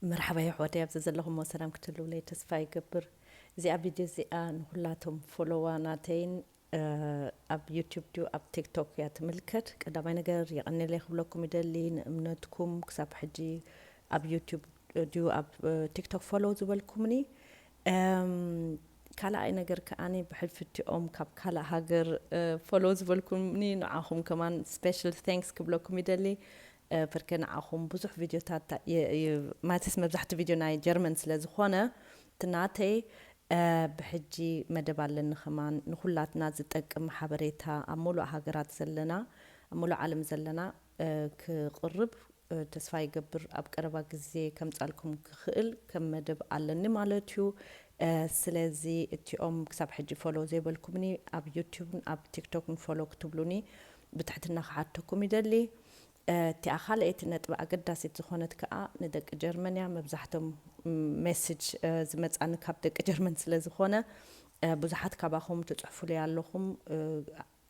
መርሓባ የሕዋተይ፣ ኣብዚ ዘለኹሞ ሰላም ክትህልውለይ ተስፋ ይገብር። እዚኣ ቪድዮ እዚኣ ንኹላቶም ፎሎዋ ናተይን፣ እ፣ ኣብ ዩቲዩብ ድዩ ኣብ ቲክቶክ እያ ትምልከት። ቀዳማይ ነገር የቐንየለይ ክብለኩም ይደሊ፣ ንእምነትኩም ክሳብ ሕጂ ኣብ ዩቲዩብ ድዩ ኣብ፣ እ፣ ቲክቶክ ፎሎው ዝበልኩምኒ። እም፣ ካልኣይ ነገር ከኣኒ ብሕልፊ እቲኦም ካብ ካልእ ሃገር፣ እ፣ ፎሎው ዝበልኩምኒ ንዓኹም ከማን ስፔሻል ታንክስ ክብለኩም ይደሊ። እ፣ ብርክ ንዓኹም ብዙሕ ቪድዮታት የ-፣ የ-፣ ማለትስ መብዛሕትኡ ቪድዮ ናይ ጀርመን ስለ ዝኾነ፣ እቲ ናተይ፣ እ፣ ብሕጂ መደብ ኣለኒ ከማን ንኹላትና ዝጠቅም ሓበሬታ ኣብ ሙሉእ ሃገራት ዘለና፣ ኣብ ሙሉእ ዓለም ዘለና፣ እ፣ ክቕርብ፣ እ፣ ተስፋ ይገብር። ኣብ ቀረባ ግዜ ከምጻልኩም ክኽእል ከም መደብ ኣለኒ ማለት እዩ። እ፣ ስለዚ እቲኦም ክሳብ ሕጂ ፎሎ ዘይበልኩምኒ ኣብ ዩቲዩብን ኣብ ቲክቶክን ፎሎ ክትብሉኒ ብትሕትና ክሓተኩም ይደሊ። እ፣ እቲኣ ካልኣይቲ ነጥቢ ኣገዳሲት ዝኾነት ከኣ ንደቂ ጀርመን እያ። መብዛሕቶም፣ ም፣ ሜሴጅ፣ እ፣ ዝመጻኒ ካብ ደቂ ጀርመን ስለ ዝኾነ፣ እ፣ ብዙሓት ካባኹም ትጽሕፉለይ ኣለኹም፣ እ፣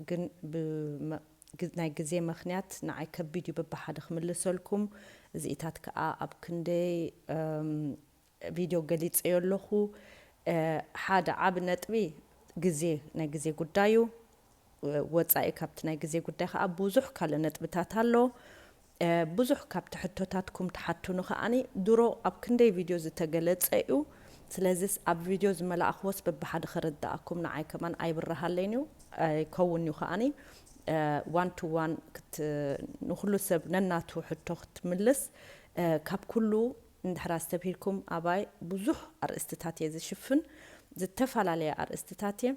ግን ብመ-፣ ግ-፣ ናይ ግዜ ምኽንያት ንዓይ ከቢድ እዩ በብሓደ ክምልሰልኩም። እዚኢታት ከኣ ኣብ ክንደይ፣ እም፣ ቪድዮ ገሊጸዮ ኣለኹ። እ፣ ሓደ ዓቢ ነጥቢ ግዜ፣ ናይ ግዜ ጉዳይ እዩ። ወጻኢ ካብቲ ናይ ግዜ ጉዳይ ከኣ ብዙሕ ካልእ ነጥብታት ኣሎ። እ፣ ብዙሕ ካብቲ ሕቶታትኩም ትሓቱኒ ከኣኒ ድሮ ኣብ ክንደይ ቪድዮ ዝተገለጸ እዩ። ስለዚስ ኣብ ቪድዮ ዝመላእኽዎስ በብሓደ ከረድኣኩም ንዓይ ከማን ኣይብርሃለይን እዩ፣ ኣይከውን እዩ ከኣኒ። እ፣ ዋን ቱ ዋን ክት-፣ ንኹሉ ሰብ ነናቱ ሕቶ ክትምልስ፣ እ፣ ካብ ኩሉ እንድሕር ኣስተብሂልኩም ኣባይ ብዙሕ ኣርእስትታት እየ ዝሽፍን፣ ዝተፈላለየ ኣርእስትታት እየ።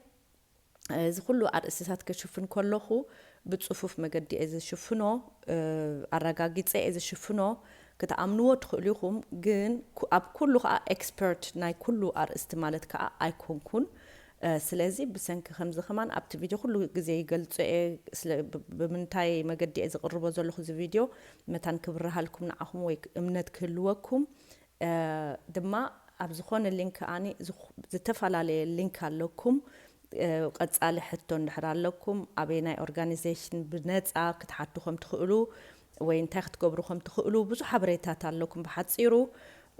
እዚ ኩሉ ኣርእስትታት ክሽፍን ከለኹ ብጽፉፍ መገዲ እየ ዝሽፍኖ፣ እ፣ ኣረጋጊጸ እየ ዝሽፍኖ። ክትኣምንዎ ትኽእሉ ኢኹም፣ ግን ኩ-፣ ኣብ ኩሉ ከኣ ኤክስፐርት ናይ ኩሉ ኣርእስቲ ማለት ከኣ ኣይኮንኩን። እ፣ ስለዚ ብሰንኪ ከምዚ ከማን ኣብቲ ቪድዮ ኩሉ ግዜ ይገልጾ እየ፣ ስለ ብ-፣ ብምንታይ መገዲ እየ ዝቕርቦ ዘለኹ እዚ ቪድዮ፣ መታን ክብርሃልኩም ንዓኹም ወይ እምነት ክህልወኩም። እ፣ ድማ ኣብ ዝኾነ ሊንክ ኣኒ ዝኹ-፣ ዝተፈላለየ ሊንክ ኣለኩም። እ፣ ቀጻሊ ሕቶ እንድሕር ኣለኩም፣ ኣበየናይ ኦርጋኒዜሽን ብነጻ ክትሓቱ ከም ትኽእሉ ወይ እንታይ ክትገብሩ ከም ትኽእሉ ብዙሕ ሓበሬታት ኣለኩም ብሓጺሩ።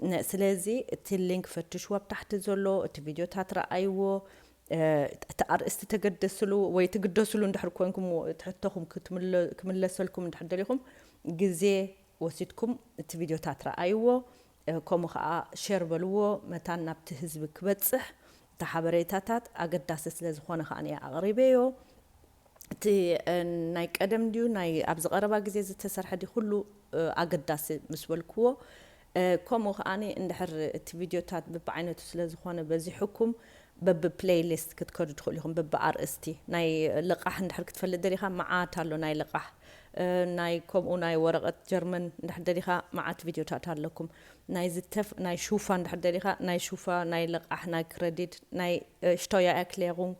ነ-፣ ስለዚ እቲ ሊንክ ፈትሽዎ ኣብ ታሕቲ ዘሎ፣ እቲ ቪድዮታት ረኣይዎ፣ እ፣ እቲ ኣርእስቲ ተገደስሉ ወይ ትግደስሉ እንድሕር ኮንኩም እቲ ሕቶኹም ክትምለ-፣ ክምለሰልኩም እንድሕር ደሊኹም ግዜ ወሲድኩም እቲ ቪድዮታት ረኣይዎ። እ፣ ከምኡ ኸኣ ሸር በልዎ፣ መታን ናብቲ ህዝቢ ክበጽሕ፣ እቲ ሓበሬታታት ኣገዳሲ ስለ ዝኾነ ኸኣ እየ ኣቕሪበዮ። እቲ፣ እ፣ ናይ ቀደም ድዩ፣ ናይ ኣብዚ ቀረባ ግዜ ዝተሰርሐ ድዩ፣ ኩሉ፣ እ፣ ኣገዳሲ ምስ በልክዎ፣ እ፣ ከምኡ ኸኣኒ እንድሕር እቲ ቪድዮታት በብዓይነቱ ስለ ዝኾነ በዚሑኩም፣ በብፕሌይሊስት ክትከዱ ትኽእሉ ኢኹም፣ በብኣርእስቲ። ናይ ልቓሕ እንድሕር ክትፈልጥ ደሊኻ፣ መዓት ኣሎ ናይ ልቓሕ። እ፣ ናይ ከምኡ ናይ ወረቐት ጀርመን እንድሕር ደሊኻ፣ መዓት ቪድዮታት ኣለኩም። ናይ ዝተፍ-፣ ናይ ሹፋ እንድሕር ደሊኻ፣ ናይ ሹፋ፣ ናይ ልቓሕ፣ ናይ ክረዲት፣ ናይ፣ እ፣ ሽቶያ ኤርክሌሩንግ፣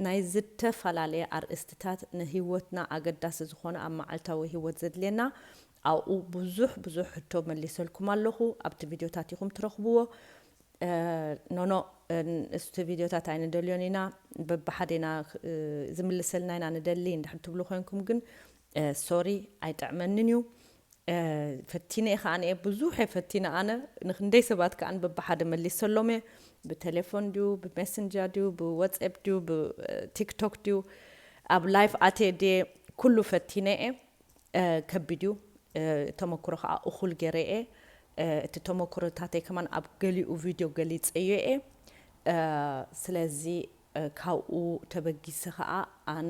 ናይ ዝተፈላለየ ኣርእስትታት ንህይወትና ኣገዳሲ ዝኾነ ኣብ መዓልታዊ ህይወት ዘድልየና፣ ኣብኡ ብዙሕ ብዙሕ ሕቶ መሊሰልኩም ኣለኹ። ኣብቲ ቪድዮታት ኢኹም ትረኽብዎ። እ፣ ኖኖ፣ እ፣ እስቲ ቪድዮታት ኣይንደልዮን ኢና፣ በብሓደ ኢና፣ እ፣ ዝምልሰልና ኢና ንደሊ እንድሕር ትብሉ ኮንኩም ግን፣ እ፣ ሶሪ፣ ኣይጥዕመንን እዩ። እ፣ ፈቲነ እየ ከኣ፣ ኣነ እየ ብዙሕ እየ ፈቲነ፣ ኣነ ንክንደይ ሰባት ከኣ በብሓደ መሊሰሎም እየ። ብቴሌፎን ድዩ፣ ብሜሰንጀር ድዩ፣ ብዋትስኣፕ ድዩ፣ ብቲክቶክ ድዩ፣ ኣብ ላይፍ ኣትየ ድየ፣ ኩሉ ፈቲነ እየ። እ፣ ከቢድ እዩ። እ፣ ተመክሮ ከኣ እኹል ገይረ እየ። እ፣ እቲ ተመክሮታተይ ከማን ኣብ ገሊኡ ቪድዮ ገሊጸዮ እየ። እ፣ ስለዚ፣ እ፣ ካብኡ ተበጊሰ ከኣ ኣነ፣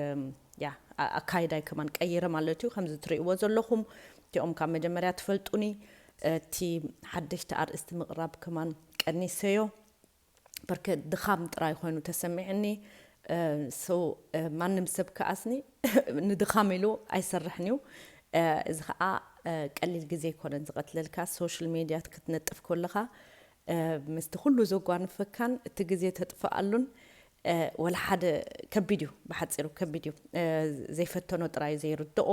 እም፣ ያ፣ ኣ-፣ ኣካይዳይ ከማን ቀይረ ማለት እዩ። ከምዚ ትርእይዎ ዘለኹም፣ እቲኦም ካብ መጀመርያ ትፈልጡኒ፣ እቲ ሓደሽቲ ኣርእስቲ ምቕራብ ከማን ቀኒሰዮ። በርከ ድኻም ጥራይ ኮይኑ ተሰሚዕኒ። እ፣ ሶ፣ እ፣ ማንም ሰብ ከኣስኒ ንድኻም ኢሉ ኣይሰርሕን እዩ። እ፣ እዚ ኸኣ፣ እ፣ ቀሊል ግዜ ኣይኮነን ዝቐትለልካ። ሶሻል ሜድያ ክትነጥፍ ከለኻ፣ እ፣ ምስቲ ኩሉ ዘጓንፈካን እቲ ግዜ ተጥፍኣሉን፣ እ፣ ወላ ሓደ ከቢድ እዩ፣ ብሓጺሩ ከቢድ እዩ። እ፣ ዘይፈተኖ ጥራይ ዘይርድኦ።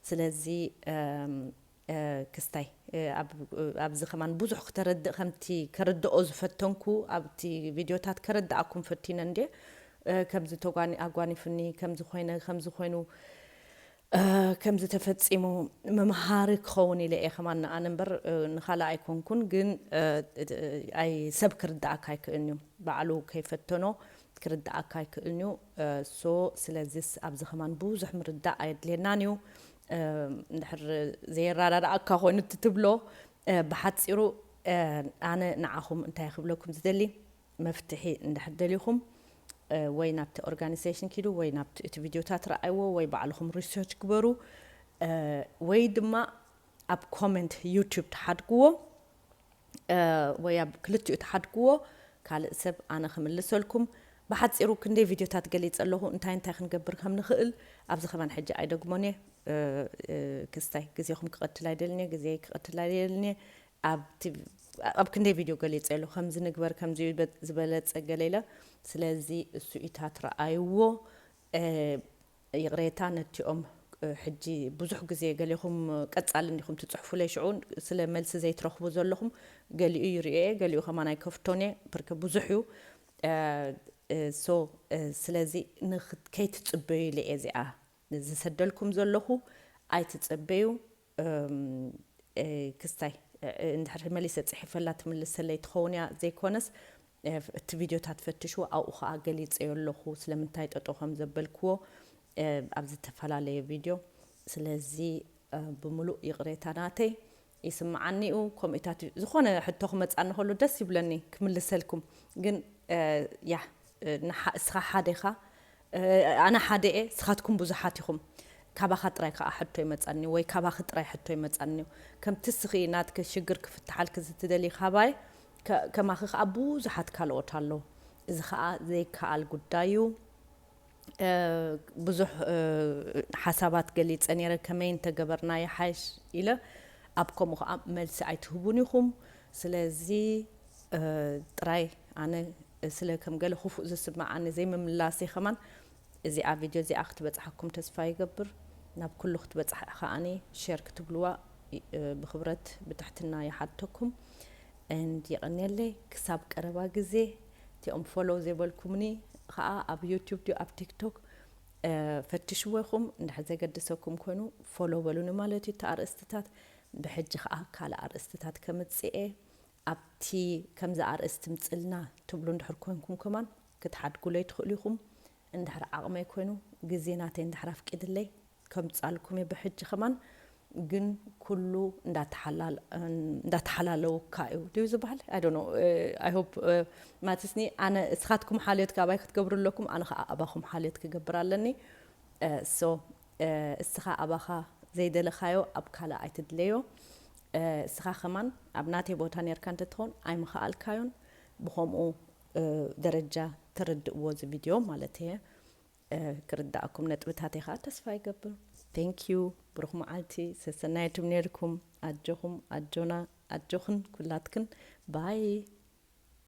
ስለዚ፣ እም፣ እ፣ ክስታይ፣ እ፣ ኣብ-፣ ኣብዚ ከማን ብዙሕ ክተረድእ፣ ከምቲ ከረድኦ ዝፈተንኩ፣ ኣብቲ ቪድዮታት ከረድኣኩም ፈቲነ እንድየ። እ፣ ከምዚ ተጓኒ-፣ ኣጓኒፉኒ፣ ከምዚ ኮይነ፣ ከምዚ ኮይኑ፣ ከምዚ ተፈጺሙ መምሃሪ ክኸውን ኢለ እየ ከማን ንኣነ እምበር ንኻልእ ኣይኮንኩን። ግን ኣይ ሰብ ክርዳእካ ኣይክእልን እዩ፣ ባዕሉ ከይፈተኖ ክርዳእካ ኣይክእልን እዩ። ሶ ስለዚስ ኣብዚ ከማን ብዙሕ ምርዳእ ኣየድልየናን እዩ። እንድሕር ዘየረዳድኣካ ኮይኑ እቲ ትብሎ ብሓፂሩ ኣነ ንዓኹም እንታይ ክብለኩም ዝደሊ፣ መፍትሒ እንድሕር ደሊኹም ወይ ናብቲ ኦርጋኒዜሽን ኪዱ ወይ ናብቲ እቲ ቪድዮታት ረኣይዎ ወይ ባዕልኹም ሪሰርች ግበሩ፣ ወይ ድማ ኣብ ኮመንት ዩቱብ ተሓድግዎ ወይ ኣብ ክልቲኡ ተሓድግዎ። ካልእ ሰብ ኣነ ክምልሰልኩም። ብሓፂሩ ክንደይ ቪድዮታት ገሊፀ ኣለኹ እንታይ እንታይ ክንገብር ከም ንኽእል። ኣብዚ ከማን ሕጂ ኣይደግሞን እየ። ክስታይ ግዜኹም ክቐትል ኣይደልን እየ፣ ግዜ ክቐትል ኣይደልን እየ። ኣብ ክንደይ ቪድዮ ገሊፀ ኣለኹ ከምዚ ንግበር ከምዚ ዝበለፀ ገለ ኢለ። ስለዚ እሱ ኢታት ረኣይዎ። ይቕሬታ ነቲኦም ሕጂ ብዙሕ ግዜ ገሊኹም ቀጻሊ እንዲኹም ትጽሕፉለይ ሽዑ ስለ መልሲ ዘይትረኽቡ ዘለኹም። ገሊኡ ይርእየ ገሊኡ ከማን ኣይከፍቶን እየ። ብርክ ብዙሕ እዩ። ሶ ስለዚ ከይትጽበዩ ኢለ እየ እዚኣ ዝሰደልኩም ዘለኹ። ኣይትጸበዩ። ክስታይ እንድሕር መሊሰ ጽሒፈላ ትምልሰለይ ትኸውን እያ ዘይኮነስ እቲ ቪድዮታት ፈትሽዎ ኣብኡ ከዓ ገሊፀዮ ኣለኹ ስለምንታይ ጠጦ ከም ዘበልክዎ ኣብ ዝተፈላለየ ቪድዮ። ስለዚ ብምሉእ ይቕሬታ ናተይ ይስምዓኒ እዩ። ከምኡታት ዝኾነ ሕቶ ክመፃኒ ከሎ ደስ ይብለኒ ክምልሰልኩም። ግን ያ እስኻ ሓደ ኢኻ፣ ኣነ ሓደ እየ፣ ስኻትኩም ብዙሓት ኢኹም። ካባኻ ጥራይ ከዓ ሕቶ ይመፀኒ ወይ ካባኺ ጥራይ ሕቶ ይመፀኒ እዩ። ከምቲ እስኺ ናትኪ ሽግር ክፍትሓልኪ ዝትደሊ ካባይ ከማኺ ከዓ ብዙሓት ካልኦት ኣለዉ። እዚ ከዓ ዘይከኣል ጉዳይ እዩ። ብዙሕ ሓሳባት ገሊፀ ነይረ ከመይ እንተገበርና ይሓይሽ ኢለ። ኣብ ከምኡ ከዓ መልሲ ኣይትህቡን ኢኹም። ስለዚ ጥራይ ኣነ ስለ ከም ገለ ክፉእ ዝስምዓኒ ዘይምምላሰይ ከማን እዚኣ ቪድዮ እዚኣ ክትበፅሓኩም ተስፋ ይገብር። ናብ ኩሉ ክትበፅሕ ከዓኒ ሸር ክትብልዋ ብክብረት ብትሕትና ይሓተኩም። And የቐንየለይ ክሳብ ቀረባ ግዜ። እቲኦም ፎሎው ዘይበልኩምኒ ከዓ ኣብ ዩቱብ ድዩ ኣብ ቲክቶክ ፈትሽዎ ኢኹም። እንድሕር ዘገድሰኩም ኮይኑ ፎሎው በሉኒ ማለት እዩ። እቲ ኣርእስትታት ብሕጂ ከዓ ካልእ ኣርእስትታት ከምፅእ እየ። ኣብቲ ከምዚ ኣርእስቲ ምፅልና ትብሉ እንድሕር ኮንኩም ከማን ክትሓድጉለይ ትኽእሉ ኢኹም። እንድሕር ዓቕመይ ኮይኑ ግዜ ናተይ እንድሕር ኣፍቂድለይ ከምፃልኩም እየ ብሕጂ ከማን። ግን ኩሉ እንዳተሓላለውካ እዩ ድዩ ዝበሃል? I don't know. I hope ማለትስኒ ኣነ እስኻትኩም ሓልዮት ካባይ ክትገብሩ ኣለኩም፣ ኣነ ከዓ ኣባኹም ሓልዮት ክገብር ኣለኒ። ሶ እስኻ ኣባኻ ዘይደለኻዮ ኣብ ካልእ ኣይትድለዮ። እስኻ ከማን ኣብ ናተይ ቦታ ነርካ እንተትኾን ኣይምኸኣልካዮን። ብኸምኡ ደረጃ ተረድእዎ እዚ ቪድዮ ማለት እየ። ክርዳእኩም ነጥብታተይ ከዓ ተስፋ ይገብር። Thank you። ብሩኽ መዓልቲ ሰሰናየቱም ነርኩም። ኣጆኹም ኣጆና ኣጆኽን ኩላትክን። ባይ።